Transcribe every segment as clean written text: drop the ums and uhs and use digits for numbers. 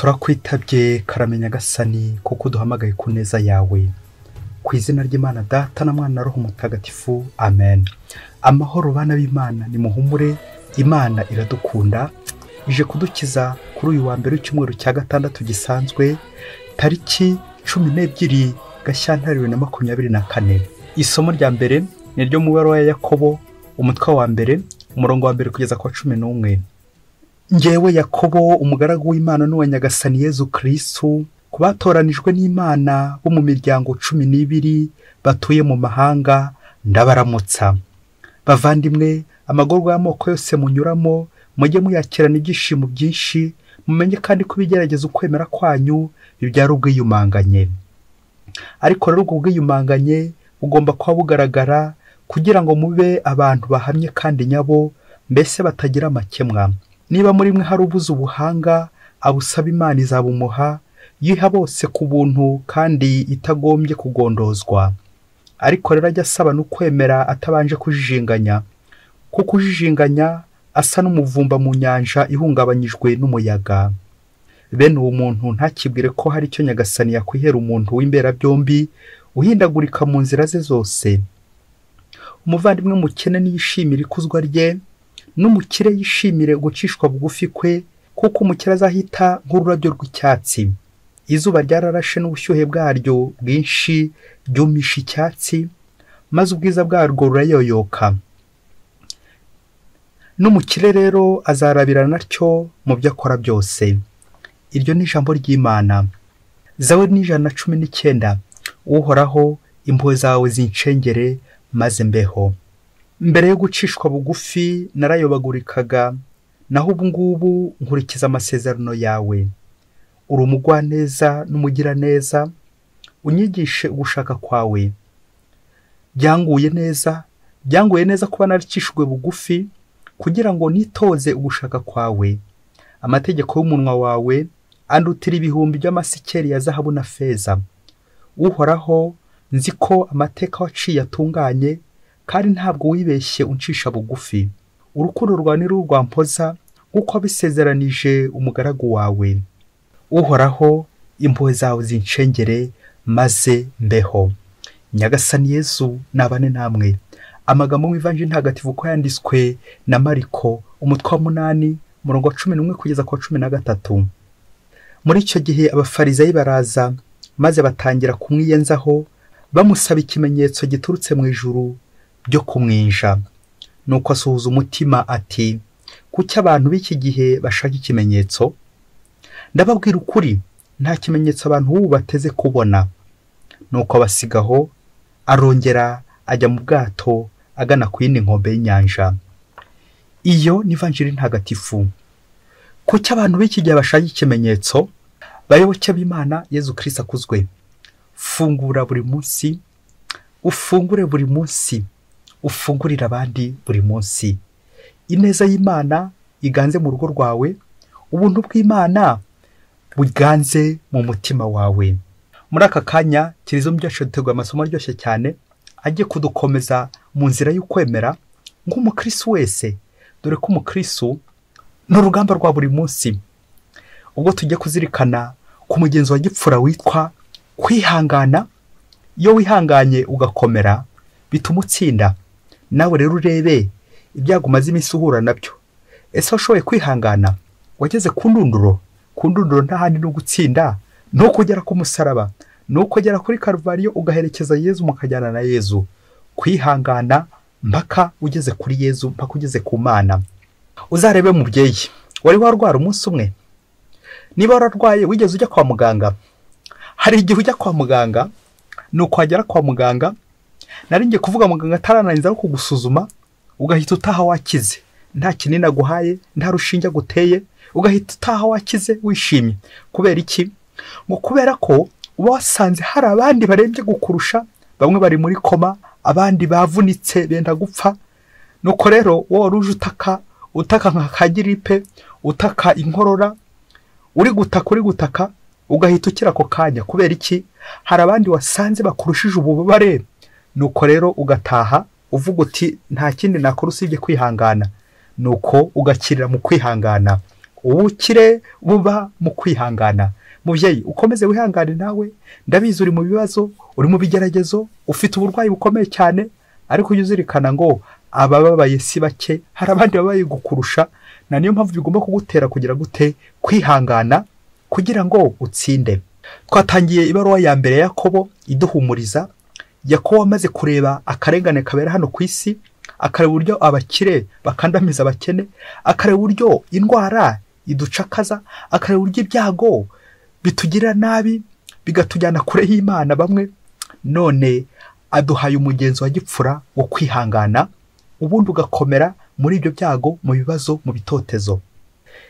Turakwitabye karame Nyagasani kuko uduhamagaye ku neza yawe. Ku izina ry'Imana Data na Mwana na Roho Mutagatifu, amen. Amahoro bana b'Imana, nimuhumure, Imana iradukunda, ije kudukiza kuri uyu wa mbere w'icyumweru cya gatandatu gisanzwe, tariki 12 Gashyantare 2024. Isomo rya mbere ni ryo mu ibaruwa ya Yakobo, umutwe wa mbere, umurongo wa mbere kugeza ku wa 11. Njyewe Yakobo, umugaragu w'Imana n'uwa Nyagasani Yezu Kristu, ku batoranijwe n'Imana bo mu miryango 12 batuye mu mahanga, ndabaramutsa. Bavandimwe, amagorwa y'amoko yose munyuramo, mujye muyakirana ibyishimo byinshi, mumenye kandi ko ibigerageza ukwemera kwanyu bibyara ubwiyumanganye. Ariko rero ubwo bwiyumanganye bugomba kuba bugaragara kugira ngo mube abantu bahamye kandi nyabo, mbese batagira amakemwa. Niba muri mwe hari ubuze ubuhanga, abusaba Imana izabumuha, yiha bose ku buntu kandi itagombye kugondozwa. Ariko rero ajya asaba n'ukwemera atabanje kujijinganya, kuko ujijinganya asa n'umuvumba mu nyanja ihungabanyijwe n'umuyaga. Bene uwo muntu ntakibwire ko hari icyo Nyagasani yakwihera umuntu w'imberabyombi uhindagurika mu nzira ze zose. Umuvandimwe mukene niyishimire ikuzwa rye, n'umukire yishimire gucishwa bugufi kwe, kuko umukire azahita nk'ururabyo rw'icyatsi. Izuba ryararashe n'ubushyuhe bwaryo bwinshi ryumisha icyatsi, maze ubwiza bwarwo rurayoyoka. N'umukire rero azarabirana natyo mu byo akora byose. Iryo ni ijambo ry'Imana. Zaburi ni 119. Uhoraho, impuhwe zawe zincengere maze mbeho. Mbere yo gucishwa bugufi narayobagurikaga, naho ubu ngubu nkurikiza amasezerano yawe. Uri umugwaneza n'umugiraneza, unyigishe ugushaka kwawe. Byanguye neza kuba naracishijwe bugufi, kugira ngo nitoze ugushaka kwawe. Amategeko y'umunwa wawe andutira ibihumbi by'amasikeli ya zahabu na feza. Uhoraho, nzi ko amateka waciye atunganye, kandi ntabwo wibeshye uncisha bugufi. Urukundo rwawe ni rwampoza, nk'uko wabisezeranije umugaragu wawe. Uhoraho, impuhwe zawe zincengere maze mbeho. Nyagasani Yezu nabane namwe. Amagambo mu Ivanjiri Ntagatifu uko yanditswe na Mariko, umutwe wa 8, umurongo wa 11 kugeza ku wa 13. Muri icyo gihe abafarizayi baraza, maze batangira kumwiyenzaho, bamusaba ikimenyetso giturutse mu ijuru byo kumwinja. Nuko asuhuza umutima ati: kuki abantu b'iki gihe bashaka ikimenyetso? Ndababwira ukuri, nta kimenyetso abantu b'ubu bateze kubona. Nuko abasigaho, arongera ajya mu bwato agana ku yindi nkombe y'inyanja. Iyo ni Ivanjiri Ntagatifu. Kuki abantu b'iki gihe bashaka ikimenyetso? Bayoboke b'Imana, Yezu Kristo akuzwe. Fungura buri munsi, ufungure buri munsi, ufungurira abandi buri munsi. Ineza y'Imana iganze mu rugo rwawe, ubuntu bw'Imana buganze mu mutima wawe. Muri aka kanya Kiliziya yacu duteguye amasomo aryoshye cyane agiye kudukomeza mu nzira y'ukwemera nk'umukristo wese, dore ko umukristo ni urugamba rwa buri munsi. Ubwo tujye kuzirikana ku mugenzo wa gipfura witwa kwihangana. Iyo wihanganye ugakomera bituma utsinda. Nawe rero urebe ibyago umaze iminsi uhura nabyo. Ese washoboye kwihangana? Wageze ku ndunduro? Ku ndunduro nta handi no gutsinda, no kugera ku musaraba, no kugera kuri Karuvariyo ugaherekeza Yezu, mukajyana na Yezu. Kwihangana mpaka ugeze kuri Yezu, mpaka ugeze ku Mana. Uzarebe mubyeyi, wari warwara umunsi umwe? Niba wararwaye wigeze ujya kwa muganga? Hari igihe ujya kwa muganga, nuko wagera kwa muganga, nari ngiye kuvuga muganga atarananiza no kugusuzuma, ugahita utaha wakize, nta kinini aguhaye, nta rushinge aguteye, ugahita utaha wakize wishimye. Kubera iki? Ngo kubera ko uba wasanze hari abandi barembye gukurusha, bamwe bari muri koma, abandi bavunitse benda gupfa. Nuko rero wowe wari uje utaka nka kagiripe, utaka inkorora, uri gutaka, ugahita ukira ako kanya. Kubera iki? Hari abandi wasanze bakurushije ububabare. Nuko rero ugataha uvuga uti nta kindi nakora usibye kwihangana. Nuko ugakirira mu kwihangana. Ubukire buba mu kwihangana. Mubyeyi, ukomeze wihangane nawe, ndabizi uri mu bibazo, uri mu bigeragezo, ufite uburwayi bukomeye cyane, ariko ujye uzirikana ngo abababaye si bake, hari abandi babaye gukurusha, na niyo mpamvu bigomba kugutera kugira gute kwihangana kugira ngo utsinde. Twatangiye ibaruwa ya mbere ya Yakobo iduhumuriza. Yakobo amaze kureba akarengane kabera hano ku isi, akareba uburyo abakire bakandamiza abakene, akareba uburyo indwara iducakaza, akareba uburyo ibyago bitugirira nabi bigatujyana kure y'Imana bamwe. None aduhaye umugenzo wa gipfura wo kwihangana, ubundi ugakomera muri ibyo byago, mu bibazo, mu bitotezo.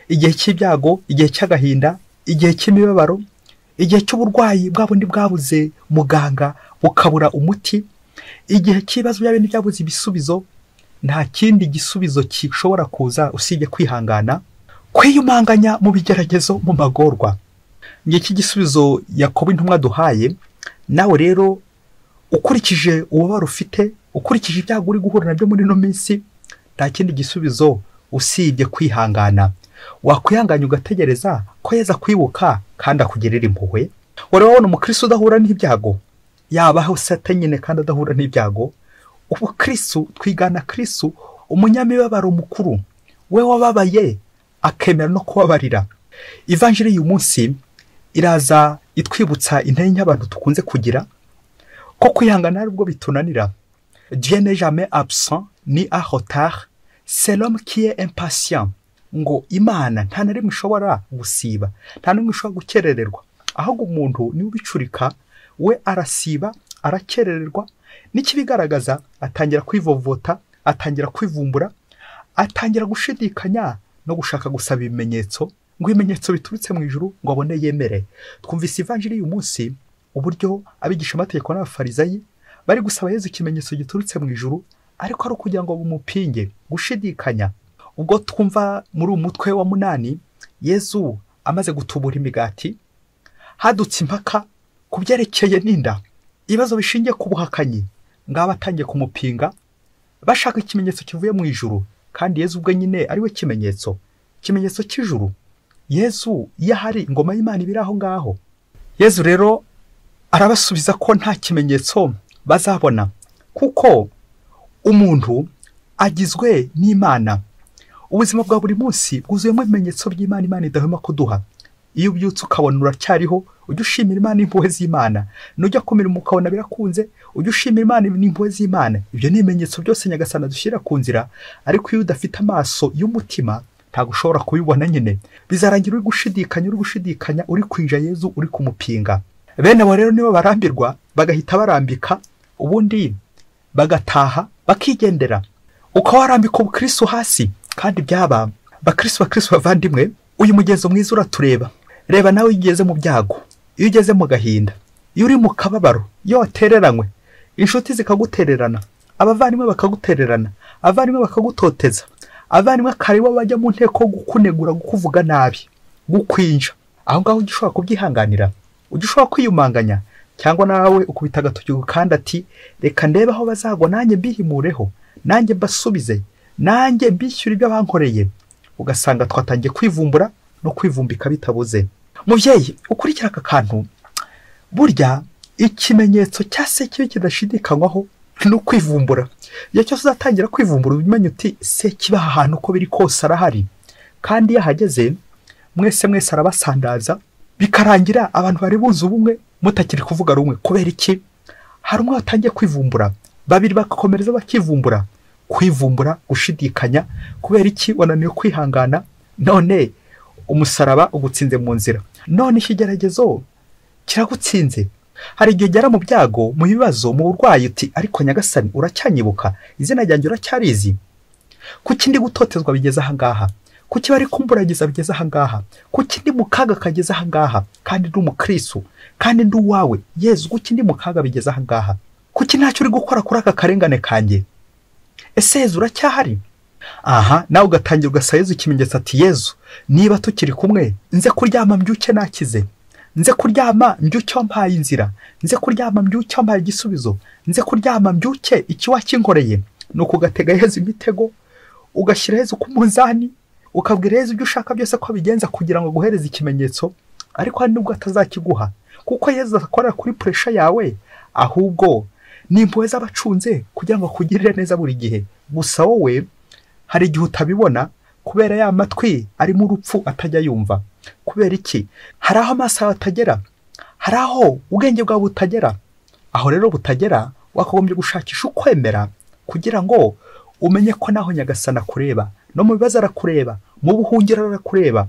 Igihe cy'ibyago, igihe cy'agahinda, igihe cy'imibabaro, igihe cy'uburwayi bwa bundi bwabuze muganga bukabura umuti, igihe cy'ibibazo bya bindi byabuze ibisubizo, nta kindi gisubizo gishobora kuza usibye kwihangana, kwiyumanganya mu bigeragezo, mu magorwa. Ngiki gisubizo Yakobo intumwa duhaye. Nawe rero ukurikije ububabare ufite, ukurikije ibyago uri guhura nabyo muri ino minsi, nta kindi gisubizo usibye kwihangana. Wakwihanganya ugategereza ko Yezu akwibuka kandi akugirira impuhwe. Wari wabona umukristo udahura n'ibyago? Yabaho se nyine kandi adahura n'ibyago? Ubu Kristo twigana Kristo, umunyamibabaro mukuru, we wababaye akemera no kubabarira. Ivanjiri y'uyu munsi iraza itwibutsa intege nke abantu dukunze kugira, ko kwihangana ari ubwo bitunanira. Dieu n'est jamais absent ni en retard, c'est l'homme qui est impatient. Ngo Imana nta na rimwe ishobora gusiba, nta na rimwe ishobora gukerererwa, ahubwo umuntu niwe ubicurika, we arasiba, arakerererwa. N'ikibigaragaza, atangira kwivovota, atangira kwivumbura, atangira gushidikanya no gushaka gusaba ibimenyetso, ngo ibimenyetso biturutse mu ijuru ngo abone yemere. Twumvise ivanjiri y'uyu munsi uburyo abigisha amategeko n'abafarizayi bari gusaba Yezu ikimenyetso giturutse mu ijuru, ariko ari ukugira ngo bumupinge gushidikanya. Ubwo twumva muri umutwe wa 8, Yezu amaze gutubura imigati, hadutse impaka ku byerekeye n'inda, ibibazo bishingiye ku buhakanyi, ngaba atangiye kumupinga bashaka ikimenyetso kivuye mu ijuru, kandi Yezu ubwe nyine ari we kimenyetso, ikimenyetso cy'ijuru. Yezu iyo ahari ingoma y'Imana ibiri aho ngaho. Yezu rero arabasubiza ko nta kimenyetso bazabona, kuko umuntu agizwe n'Imana. Ubuzima bwa buri munsi bwuzuyemo ibimenyetso by'Imana, Imana idahwema kuduha. Iyo ubyutse ukabona uracyariho, ujye ushimira Imana impuhwe z'Imana. Nujya ku mirimo ukabona birakunze, ujye ushimira Imana n'impuhwe z'Imana. Ibyo ni ibimenyetso byose Nyagasani adushyira ku nzira, ariko iyo udafite amaso y'umutima ntabwo ushobora kubibona nyine. Bizarangira uri gushidikanya, uri gushidikanya, uri kwinja Yezu, uri kumupinga. Bene abo rero nibo barambirwa, bagahita barambika, ubundi bagataha bakigendera. Uko warambika ubukristo hasi, kandi byaba bakristo bavandimwe, uyu mugenzo mwiza uratureba. Reba nawe iyo ugeze mu byago, iyo ugeze mu gahinda, iyo uri mu kababaro, iyo watereranywe, inshuti zikagutererana, abavandimwe bakagutererana, abavandimwe bakagutoteza, abavandimwe karibo bajya mu nteko gukunegura, gukuvuga nabi, gukwinja, aho ngaho ujya ushobora kubyihanganira, ujya ushobora kwiyumanganya, cyangwa nawe ukubita agatoki kandi ati reka ndebe aho bazagwa nanjye mbihimureho, nanjye mbasubize, nanjye mbishyura ibyo bankoreye. Ugasanga twatangiye kwivumbura no kwivumbika bitabuze. Mubyeyi, ukurikira aka kantu, burya ikimenyetso cya sekibi kidashidikanywaho ni ukwivumbura. Igihe cyose uzatangira kwivumbura, umenye uti sekibi aha hantu uko biri kose arahari, kandi iyo ahageze mwese mwese arabasandaza, bikarangira abantu bari bunze ubumwe mutakiri kuvuga rumwe. Kubera iki? Hari umwe watangiye kwivumbura, babiri bagakomereza bakivumbura. Kwivumbura, gushidikanya, kubera iki? Wananiwe kwihangana, none umusaraba ugutsinze mu nzira, none ikigeragezo kiragutsinze. Hari igihe ugera mu byago, mu bibazo, mu burwayi, uti ariko Nyagasani uracyanyibuka, izina ryanjye uracyarizi, kuki ndi gutotezwa bigeze aha ngaha, kuki bari kumburagiza bigeze aha ngaha, kuki ndi mu kaga kageze aha ngaha, kandi ndi umukristo, kandi ndi uwawe Yezu, kuki ndi mu kaga bigeze aha ngaha, kuki ntacyo uri gukora kuri aka karengane kanjye, ese Yezu uracyahari? Aha nawe ugatangira ugasaba Yezu ikimenyetso ati Yezu niba tukiri kumwe, nze kuryama mbyuke nakize, nze kuryama mbyuke wampaye inzira, nze kuryama mbyuke wampaye igisubizo, nze kuryama mbyuke iki wakinkoreye. Nuko ugatega Yezu imitego, ugashyira Yezu ku munzani, ukabwira Yezu ibyo ushaka byose ko abigenza kugira ngo aguhereze ikimenyetso, ariko hari nubwo atazakiguha, kuko Yezu akorera kuri puresha yawe, ahubwo ni impuhwe z'abacunze kugira ngo akugirire neza buri gihe. Gusa wowe hari igihe utabibona kubera ya matwi arimo urupfu atajya yumva. Kubera iki? Hari aho amaso yawe atagera, hari aho ubwenge bwawe butagera. Aho rero butagera, wakagombye gushakisha ukwemera kugira ngo umenye ko naho Nyagasani akureba, no mu bibazo arakureba, mu buhungiro arakureba,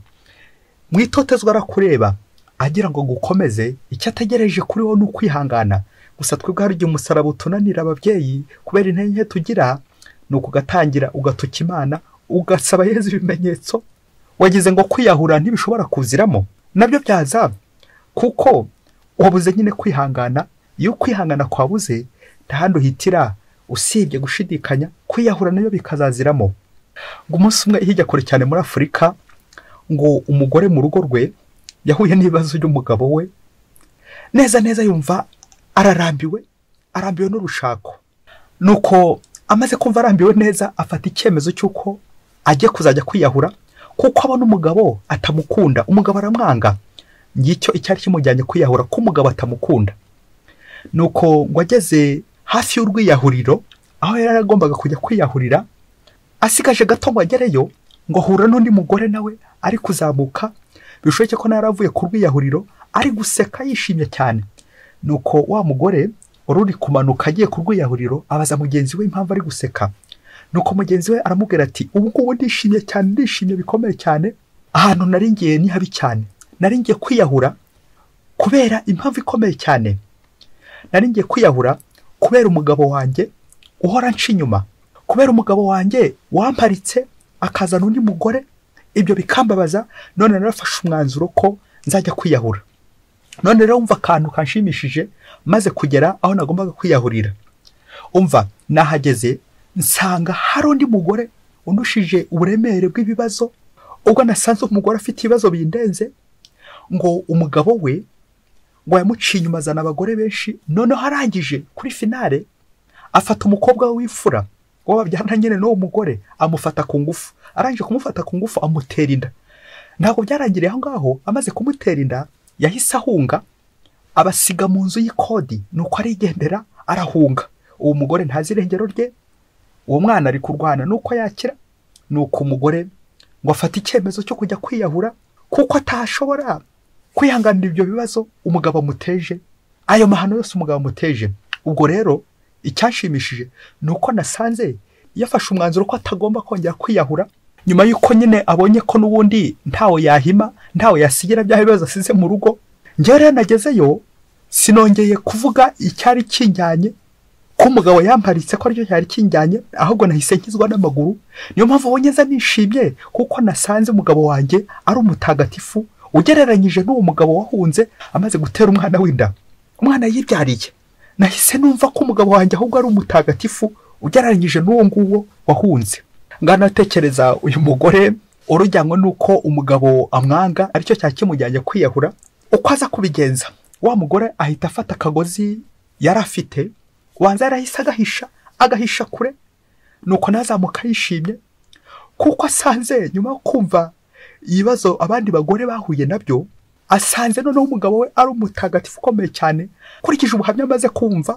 mu itotezwa arakureba, agira ngo gukomeze. Icyo ategereje kuri wowe ni ukwihangana. Gusa twebwe hari igihe umusaraba utunanira ababyeyi kubera intege nke tugira, ni ukugatangira ugatuka Imana, ugasaba Yezu ibimenyetso. Wagize ngo kwiyahura ntibishobora kuziramo, nabyo byaza, kuko wabuze nyine kwihangana. Iyo kwihangana kwabuze, nta handi uhitira usibye gushidikanya, kwiyahura nayo bikazaziramo. Ngo umunsi umwe hirya kure cyane muri Afurika, ngo umugore mu rugo rwe yahuye n'ibibazo by'umugabo we, neza neza yumva ararambiwe, arambiwe n'urushako. Nuko amaze kumva arambiwe neza, afata icyemezo cy'uko agiye kuzajya kwiyahura, kuko abona umugabo atamukunda, umugabo aramwanga. Ngicyo icyari kimujyanye kwiyahura, ko umugabo atamukunda. Nuko ngo ageze hafi y'urwiyahuriro aho yari agombaga kujya kwiyahurira, asigaje gato ngo agereyo, ngo ahura n'undi mugore nawe ari kuzamuka, bishoboke ko nawe yaravuye ku rwiyahuriro, ari guseka yishimye cyane. Nuko wa mugore wari uri kumanuka agiye ku rwiyahuriro abaza mugenzi we impamvu ari guseka. Nuko mugenzi we aramubwira ati ubu ngubu ndishimye cyane, ndishimye bikomeye cyane, ahantu nari ngiye ni habi cyane, nari ngiye kwiyahura kubera impamvu ikomeye cyane, nari ngiye kwiyahura kubera umugabo wanjye uhora anca inyuma, kubera umugabo wanjye wamparitse akazana undi mugore, ibyo bikambabaza, none narafashe umwanzuro ko nzajya kwiyahura. None rero umva akantu kanshimishije, maze kugera aho nagombaga kwiyahurira, umva nahageze nsanga hari undi mugore undushije uburemere bw'ibibazo. Ubwo nasanze umugore afite ibibazo bindenze, ngo umugabo we ngo yamuciye inyuma azana abagore benshi, noneho arangije kuri finale afata umukobwa we w'imfura uwo babyarana nyine n'uwo mugore, amufata ku ngufu. Arangije kumufata ku ngufu amutera inda. Ntabwo byarangiriye aho ngaho, amaze kumutera inda yahise ahunga, abasiga mu nzu y'ikodi. Nuko arigendera arahunga. Uwo mugore ntazi irengero rye, uwo mwana ari kurwana nuko yakira. Nuko umugore ngo afate icyemezo cyo kujya kwiyahura, kuko atashobora kwihanganira ibyo bibazo umugabo amuteje, ayo mahano yose umugabo amuteje. Ubwo rero icyashimishije ni uko nasanze yafashe umwanzuro ko atagomba kongera kwiyahura, nyuma y'uko nyine abonye ko n'ubundi ntawe yahima, ntawe yasigira bya bibazo asize mu rugo. Njyewe rero nagezeyo sinongeye kuvuga icyari kinjyanye, ko umugabo yamparitse ko aricyo cyari kinjyanye, ahubwo nahise nkizwa n'amaguru. Niyo mpamvu ubonye nza nishimye, kuko nasanze umugabo wanjye ari umutagatifu ugereranyije n'uwo mugabo wahunze amaze gutera umwana w'inda, umwana yibyariye. Nahise numva ko umugabo wanjye ahubwo ari umutagatifu ugereranyije n'uwo nguwo wahunze. Nganatekereza uyu mugore urujyanywe nuko umugabo amwanga, aricyo cyakimujyanye kwiyahura. Uko aza kubigenza, wa mugore ahita afata akagozi yari afite, wanza yarahise agahisha, agahisha kure. Nuko nazamuka yishimye, kuko asanze nyuma yo kumva ibibazo abandi bagore bahuye nabyo, asanze noneho umugabo we ari umutagatifu ukomeye cyane. Kurikije ubuhamya amaze kumva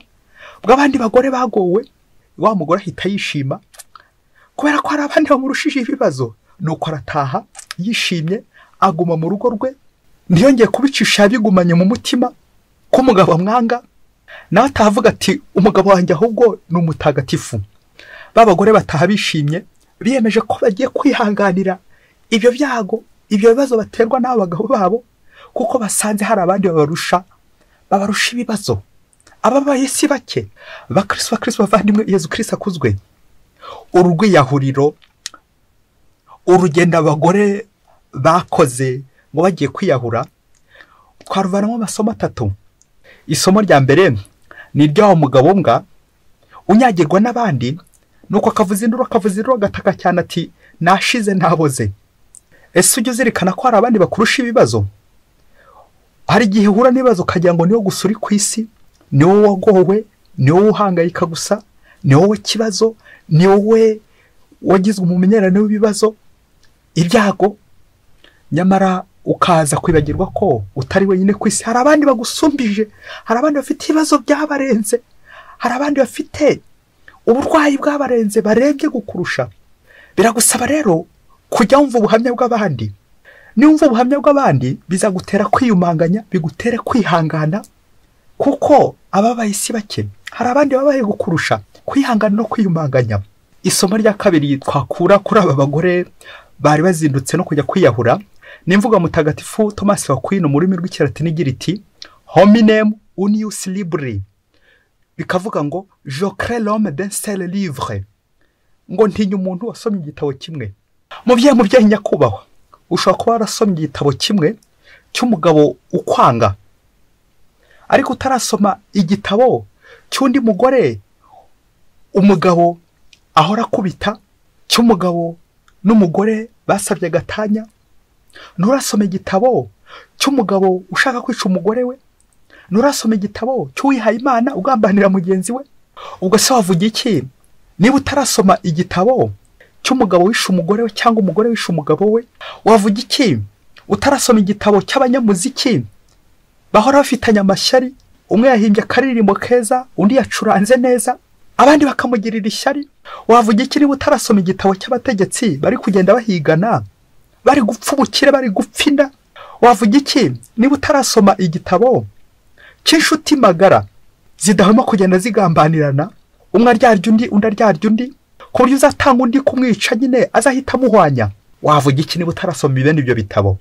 bw'abandi bagore bagowe, wa mugore ahita yishima kubera ko hari abandi bamurushije ibibazo. Nuko arataha yishimye, aguma mu rugo rwe, ntiyongeye kubicisha, yabigumanye mu mutima ko umugabo amwanga. Nawe atahavuga ati umugabo wanjye ahubwo ni umutagatifu. Ba bagore bataha bishimye, biyemeje ko bagiye kwihanganira ibyo byago, ibyo bibazo baterwa n'abo bagabo babo, kuko basanze hari abandi babarusha ibibazo. Ababaye si bake. Bakristo, bakristo bavandimwe, Yezu Kristo akuzwe. Urwiyahuriro, urugendo abagore bakoze ngo bagiye kwiyahura, twaruvanamo amasomo atatu. Isomo rya mbere ni irya wa mugabo mbwa unyagirwa n'abandi, nuko akavuza induru, akavuza induru agataka cyane ati nashize naboze. Ese ujye uzirikana ko hari abandi bakurusha ibibazo? Hari igihe uhura n'ibibazo ukagira ngo niwo gusa uri ku isi, ni wowe wagowe, ni wowe uhangayika gusa, ni wowe kibazo, ni wowe wagizwe umumenyerane w'ibibazo. ibyago, nyamara ukaza kwibagirwa ko utari wenyine ku isi. Hari abandi bagusumbije, hari abandi bafite ibibazo byabarenze, hari abandi bafite uburwayi bwabarenze barembye gukurusha. Biragusaba rero kujya wumva ubuhamya bw'abandi. Niwumva ubuhamya bw'abandi bizagutera kwiyumanganya, bigutere kwihangana, kuko ababaye si bake, hari abandi babaye gukurusha. Kwihangana no kwiyumanganya. Isomo rya kabiri twakura kuri aba bagore bari bazindutse no kujya kwiyahura ni imvugo Mutagatifu Thomas wa Aquino mu rurimi rw'Ikilatini igira iti hominem unius libri, bikavuga ngo je crains l'homme d'un seul livre, ngo ntinya umuntu wasomye igitabo kimwe. Mubyeyi nyakubahwa, ushobora kuba warasomye igitabo kimwe cy'umugabo ukwanga, ariko utarasoma igitabo cy'undi mugore umugabo ahora akubita, cy'umugabo n'umugore basabye gatanya. Nturasoma igitabo cy'umugabo ushaka kwica umugore we, nturasoma igitabo cy'uwihaye Imana ugambanira mugenzi we. Ubwo se wavuga iki niba utarasoma igitabo cy'umugabo wishe umugore we cyangwa umugore wishe umugabo we? Wavuga iki utarasoma igitabo cy'abanyamuziki bahora bafitanye amashyari, umwe yahimbye akaririmbo keza, undi yacuranze neza, abandi bakamugirira ishyari? Wavuga iki niba utarasoma igitabo cy'abategetsi bari kugenda bahigana, bari gupfa ubukire, bari gupfa inda? Wavuga iki niba utarasoma igitabo cy'inshuti magara zidahwema kugenda zigambanirana, umwe aryarya undi, undi aryarya undi, ku buryo uzatanga undi kumwica nyine azahita amuhwanya? Wavuga iki niba utarasoma bene ibyo bitabo?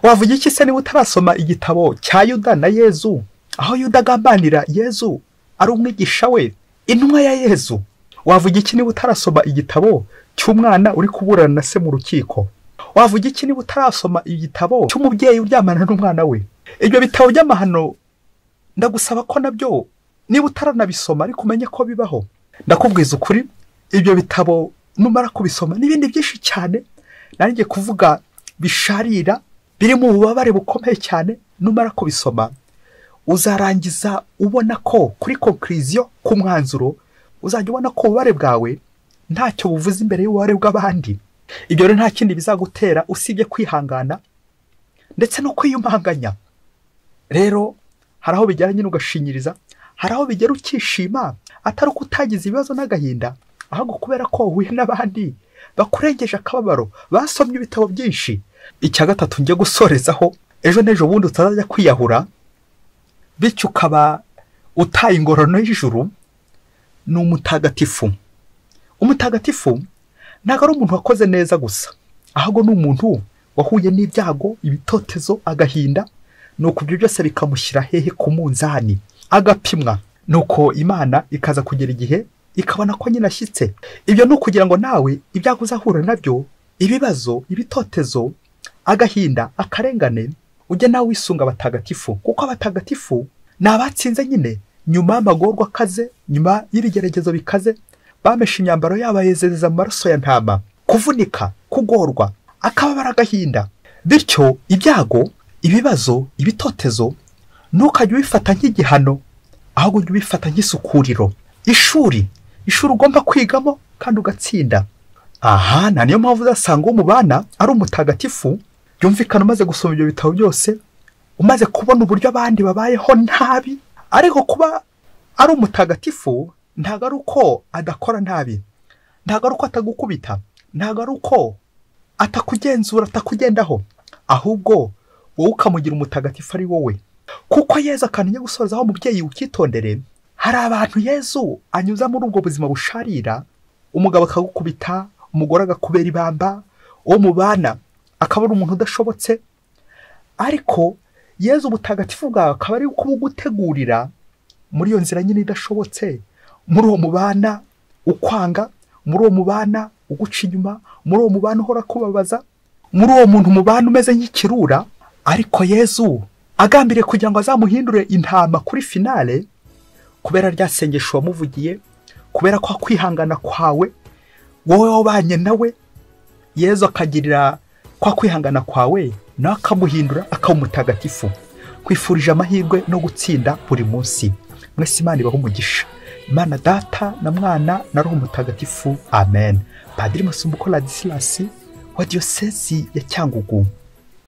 Wavuga iki se niba utarasoma igitabo cya Yuda na Yezu, aho Yuda agambanira Yezu ari umwigisha we, intumwa ya Yezu? Wavuga iki niba utarasoma igitabo cy'umwana uri kuburana na se mu rukiko? Wavuga iki niba utarasoma igitabo cy'umubyeyi uryamana n'umwana we? Ibyo bitabo by'amahano ndagusaba ko nabyo niba utaranabisoma ariko umenye ko bibaho. Ndakubwiza ukuri, ibyo bitabo numara kubisoma n'ibindi byinshi cyane nanjye kuvuga bisharira biri mu bubabare bukomeye cyane, numara kubisoma uzarangiza ubona ko kuri conclusion, ku mwanzuro, uzajya ubona ko ububabare bwawe ntacyo buvuze imbere y'ububabare bw'abandi. Ibyo rero nta kindi bizagutera usibye kwihangana ndetse no kwiyumanganya. Rero hari aho bigera nyine ugashinyiriza, hari aho bigera ukishima, atari uko utagize ibibazo n'agahinda, ahubwo kubera ko wahuye n'abandi bakurengeje akababaro, basomye ibitabo byinshi. Icya gatatu njye gusorezaho, ejo n'ejo bundi utazajya kwiyahura, bityo ukaba utaye ingororano y'ijuru, ni umutagatifu. Umutagatifu ntabwo ari umuntu wakoze neza gusa, ahubwo ni umuntu wahuye n'ibyago, ibitotezo, agahinda, nuko ibyo byose bikamushyira hehe? Ku munzani, agapimwa. Nuko Imana ikaza kugera igihe ikabona ko nyine ashyitse. Ibyo ni ukugira ngo nawe ibyago uzahura nabyo, ibibazo, ibitotezo, agahinda, akarengane, ujye nawe wisunga abatagatifu, kuko abatagatifu ni abatsinze nyine nyuma y'amagorwa akaze, nyuma y'ibigeragezo bikaze, bameshe imyambaro yabo bayezereza mu maraso ya ntama, kuvunika, kugorwa, akababara, agahinda. Bityo ibyago, ibibazo, ibitotezo ntukajye ubifata nk'igihano, ahubwo ujye ubifata nk'isukuriro, ishuri ugomba kwigamo kandi ugatsinda. Aha nta niyo mpamvu uzasanga uwo mubana ari umutagatifu. Byumvikana umaze gusoma ibyo bitabo byose, umaze kubona uburyo abandi babayeho nabi, ariko kuba ari umutagatifu ntabwo ari uko adakora nabi, ntabwo ari uko atagukubita, ntabwo ari uko atakugenzura, atakugendaho, ahubwo wowe ukamugira umutagatifu ari wowe. Kuko Yezu akantu gusozaho, umubyeyi ukitondere, hari abantu Yezu anyuza muri ubwo buzima busharira, umugabo akagukubita, umugore agakubera ibamba, uwo mubana akaba ari umuntu udashobotse, ariko Yezu ubutagatifu bwawe akaba ari kubugutegurira muri iyo nzira nyine idashobotse, muri uwo mubana ukwanga, muri uwo mubana uguca inyuma, muri uwo mubana uhora kubabaza, muri uwo muntu mubana umeze nk'ikirura, ariko Yezu agambiriye kugira ngo azamuhindure intama kuri finale, kubera rya sengesho wamuvugiye, kubera ko kwihangana kwawe wowe wabanye nawe, Yezu akagirira kwa kwihangana kwawe nawe akamuhindura akaba umutagatifu. Kwifurije amahirwe no gutsinda buri munsi. Mwese Imana ibahe umugisha. Imana Data na Mwana na Roho Mutagatifu. Amen. Padiri Masumbuko Ladislas Wa Diyosezi ya Cyangugu.